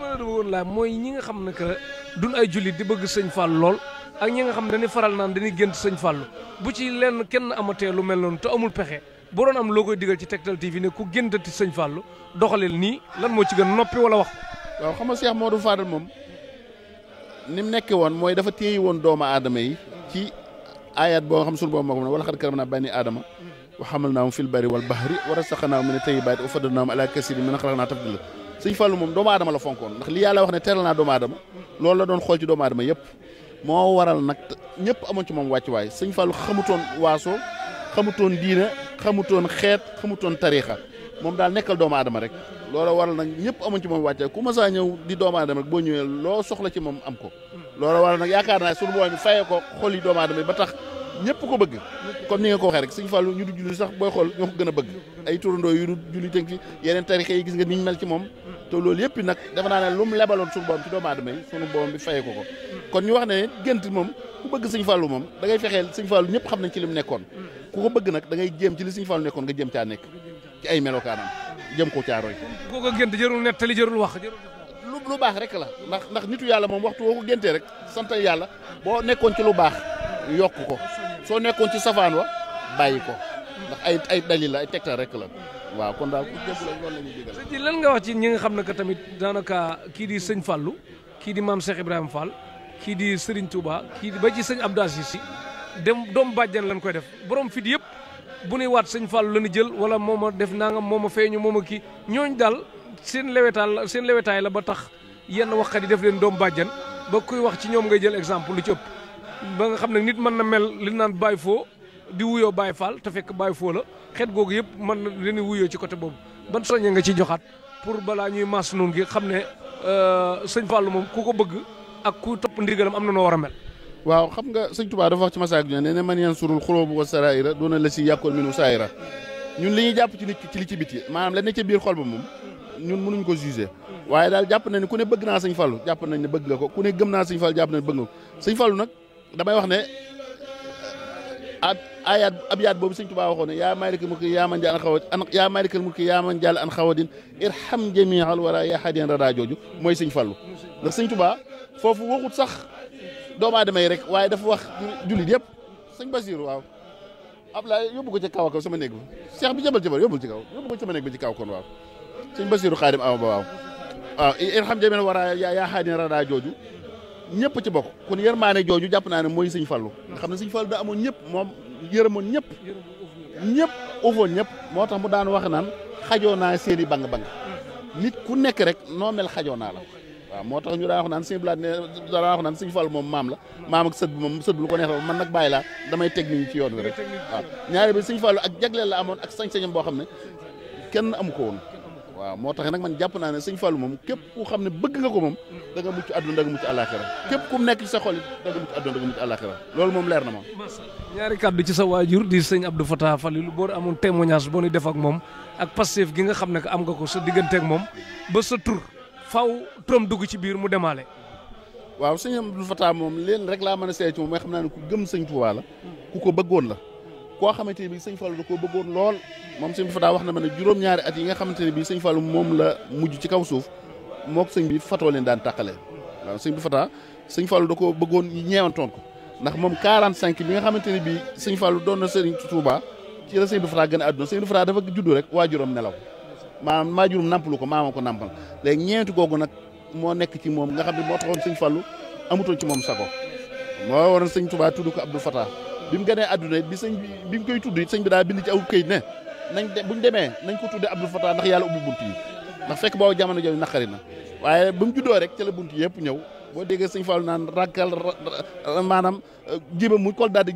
ma la woon laa mooy ñi nga xam ne que duñ ay jullit di bëgg sëñ Fallou lool ak ñi nga xam ne dañuy faral naan dañuy gént sëñ Fallou bu ci lenn kenn amatee lu mel noonu te amul pexe boo doon am loo koy digal ci Tektal TV ne ku géntati sëñ Fallou doxaleel nii lan moo ci gën noppi wala wax. waaw xam nga Cheikh Modou Fadal moom ni mu nekkee woon mooy dafa téye woon doomu aadama yi ci ayat boo nga xam suñu boobu moo ko mën a wala xad karamnaa banii aadama wa hamalnaahum fil barri wal bahri wa razaqnaahum mina tayyibaati wa faddalnaahum alaa kasiirin mimman xalaqnaa tafdiilaa sëñ Fallou moom doomu aadama la fonkoon ndax li yàlla wax ne teral naa doomu aadama loolu la doon xool ci doomu aadama yëpp moo waral nag ñëpp amoon ci moom wàccuwaay sëñ Fallou xamutoon waaso xamutoon diina xamutoon xeet xamutoon tariixa moom daal nekkal doomu aadama rek loolu waral nag ñëpp amuñ ci moom wàccuwaay ku masaa ñëw di doomu aadama rek boo ñëwee loo soxla ci moom am ko loolu waral nag yaakaar naa suñu booy mi fayee ko xol yi doomu aadama yi ba tax ñëpp ko bëgg comme ni nga ko waxee rek sëñ Fallou ñu du julli sax booy xool ñoo ko gën a bëgg ay turandoo yu du julli tënk ci yeneen tarixa yi gis nga niñ mel ci moom te loolu yëpp nag dafa naa ne lu mu lebaloon suñu borom ci doomu aadama yi suñu borom bi fayee ko ko kon ñu wax ne gént moom ku bëgg sëñ Fallou moom da ngay fexeel sëñ Fallou ñëpp xam nañ ci li mu nekkoon ku ko bëgg nag da ngay jéem ci li sëñ Fallou nekkoon nga jéem caa nekk ci ay melokaanam jëm ko caa roy ku ko gént jërul nettali jërul wax lu baax rek la ndax nitu yàlla moom waxtu woo ko géntee rek sant yàlla boo nekkoon ci lu baax yokk ko soo nekkoon ci safaan wa bàyyi ko ndax ay dalil la ay tegtal rek la waaw kon daal ku jëpp la loolu la ñuy digal. sëñ ji lan nga wax ci ñi nga xam ne que tamit daanaka kii di sëñ Fallou kii di maam Cheikh Ibrahima Fall kii di Serigne Touba kii di ba ci sëñ Abdou Aziz Sy dem doomu bàjjan lañ koy def borom fit yëpp bu nuy waat sëñ Fallou la ñu jël wala moo ma def nangam moo ma feeñu moo ma kii ñooñ daal seen lewetaay la ba tax yenn waxkat yi def leen doomu bàjjan ba kuy wax ci ñoom ngay jël exemple lu ci ëpp ba nga xam ne nit mën na mel li naan Baye Fo di wuyoo Baye Fall te fekk Baye Fo la xeet googu yëpp mën na leen wuyoo ci côté boobu ban soññe nga ciy joxaat pour balaa ñuy maas noonu gi xam ne sëñ Fallou moom ku ko bëgg ak ku topp ndigalam am na noo war a mel. waaw xam nga sëñ Touba dafa wax ci masaak ne ne man yansurul xuloobu wa saraira doona la si yàkkool minu saayira ñun li ñuy jàpp ci nit ci li ci biti maanaam la ne ca biir xol ba moom ñun mënuñ ko jugé waaye daal jàpp nañ ne ku ne bëgg naa sëñ Fallou jàpp nañ ne bëgg nga ko ku ne gëm naa sëñ Fallou jàpp nañ ne bëgg nga ko sëñ Fallou nag damay wax ne ab yaat boobu sëñ Touba waxoon ne yaa maalikal mulki yaa man jaal an xawa yaa maalikal mulki yaa man jaal an xawadin irham jamial wala yaa hadien rada jooju mooy sëñ Fallou ndax sëñ Touba foofu waxut sax doomu aadama yi rek waaye dafa wax jullit yëpp sëñ Basiru waaw Ablaye yóbbu ko ci kaw kaw sama néeg ba Cheikh bi jëbal yóbbul ci kaw yóbbu ko sama néeg ba ci kaw kon waaw sëñ Basiru Xaadim awa ba waaw irham jamial wala yaa hadien rada jooju ñëpp ci bokk kon yërmaane jooju jàpp naa ne mooy sëñ Fallou nga xam ne sëñ Fallou da amoon ñëpp moom yërëmoon ñëpp ufoon ñëpp moo tax mu daan wax naan xajoo naa seeni bang-bang nit ku nekk rek noo mel xajoo naa la waaw moo tax ñu daan wax naan sëñ Blaat ne daan wax naan sëñ Fallou moom maam la maam ak sët bi moom sët bi lu ko neex la man nag bàyyi laa damay teg nit ñi ci yoon wi rek waaw ñaari bi sëñ Fallou ak jagleel la amoon ak sañ-sañam boo xam ne kenn amu ko woon waaw moo tax nag man jàpp naa ne sëñ Fallou moom képp ku xam ne bëgg nga ko moom da nga mucc àdduna da nga mucc àllaaxira képp ku nekk ci sa xol da nga mucc àdduna da nga mucc àllaaxira loolu moom leer na moom. ñaari kàddu ci sa waajur di sëñ Abdou Fatah Falilou boo amoon témoignage boo ni def ak moom ak Pastef gi nga xam ne que am nga ko sa diggante ak moom ba sa tur faw turam dugg ci biir mu demaale. waaw sëñ Abdou Fatah moom leen rek laa mën a seey ci moom mooy xam naa ne ku gëm sëñ Tuubaa la ku ko bëggoon la koo xamante ne bii sëñ Fallou da koo bëggoon lool moom sëñ Fatah wax na ma ne juróom-ñaari at yi nga xamante ne bii sëñ Fallou moom la mujj ci kaw suuf mook sëñ bi fatoo leen daan tàqalee waaw sëñ bi Fatah sëñ Fallou da koo bëggoon ñeewantoon ko ndax moom 45 bi nga xamante ne bii sëñ Fallou doon na sëriñ Touba ci la sëñ bi Fatah gën a àdduna sëñ bi Fatah dafa juddu rek waajuram nelaw maanaam waajuram nampalu ko maamam ko nampal léegi ñeenti googu nag moo nekk ci moom nga xam ne moo taxoon sëñ Fallou amutoon ci moom sago moo waroon sëñ Touba tudd ko Abdou Fatah bi mu gënee àdduna bi mu koy tudd sëñ bi daa bind ci aw këyit ne buñ demee nañ ko tuddee Abdou Fatah ndax yàlla ubbi bunt yi ndax fekk boobu jamono jooju naqari na waaye ba mu juddoo rek ca la bunt yëpp ñëw boo déggee sëñ Fallou naan rakkal maanaam jiba mu kol daal di